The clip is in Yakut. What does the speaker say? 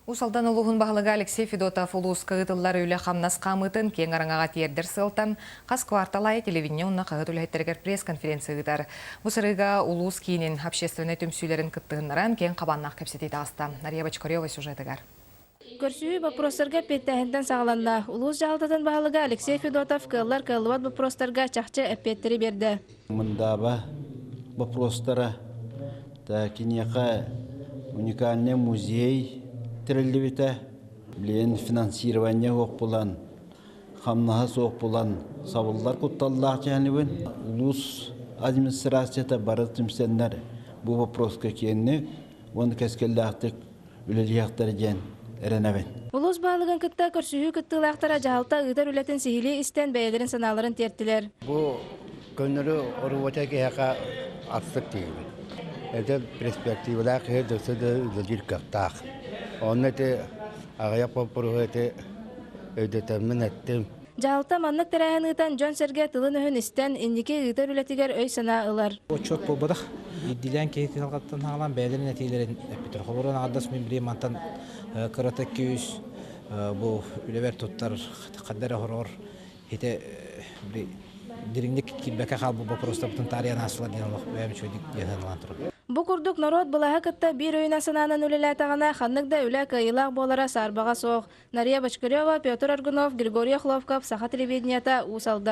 Уус Алдан улууһун баһылыга Алексей Федотов улууска ыытыллар үлэ-хамнас хаамыытын киэҥ араҥаҕа тиэрдэр сыалтан хас квартал аайы телевидение уонна хаһыат үлэһиттэригэр пресс-конференция ыытар. Бу сырыыга улуус киинин общественнай түмсүүлэрин кыттыһыннаран киэҥ хабааннаах кэпсэтии таҕыста. Нария Бочкарева сюжетыгар. Көрсүһүү боппуруостарга эппиэттээһинтэн саҕаланна. Улуус дьаһалтатын баһылыга Алексей Федотов кыаллар кыаллыбат боппуруостарга чахчы эппиэттэри биэрдэ. Мындааба боппуруостара киниэхэ уникальный музей тэриллибитэ. Билигин финансирование суох булан, хамнаһа суох булан сабыллар кутталлаах дьэһэнибин. Улуус администрацията бары түмсэннэр бу вопроска киэҥник уонна кэскиллээхтик үлэлиэхтэрэ диэн эрэнэбин. Улуус баһылыгын кытта көрсүһүү кыттыылаахтара дьаһалта ыытар үлэтин сиһилии истэн бэйэлэрин санааларын тиэртилэр. Бу көннөрү оруобута киһиэхэ астык диибин. Это перспективалаах киһи дөссө да үлэлиир кыахтаах. Онно ити аҕыйах боппуруоһу ити өйдөтөммүн эттим. Дьаһалта маннык тэрээһин ыытан дьон-сэргэ тылын-өһүн истэн, инники ыытар үлэтигэр өй-санаа ылар. Отчуот буолбатах. Биирдиилээн киһи кыһалҕаттан хаалан бэйэлэрин этиилэрин эппиттэр. Холобура, аҥардас мин билигин мантан кырата 200 бу үлэбэр туттар ханна эрэ хороор ити дириҥник киирбэккэ хаалбыт боппуруостарбытын таарыйан аастылар диэн олох бэйэм үчүгэйдик диэн турабын. Бу курдук норуот былааһы кытта биир өйүнэн-санаанан үлэлээтэҕинэ, ханнык да үлэ кыайыылаах буолара саарбаҕа суох. Нария Бочкарева, Петр Аргунов, Григорий Охлопков, Саха телевидениета, Уус Алдан.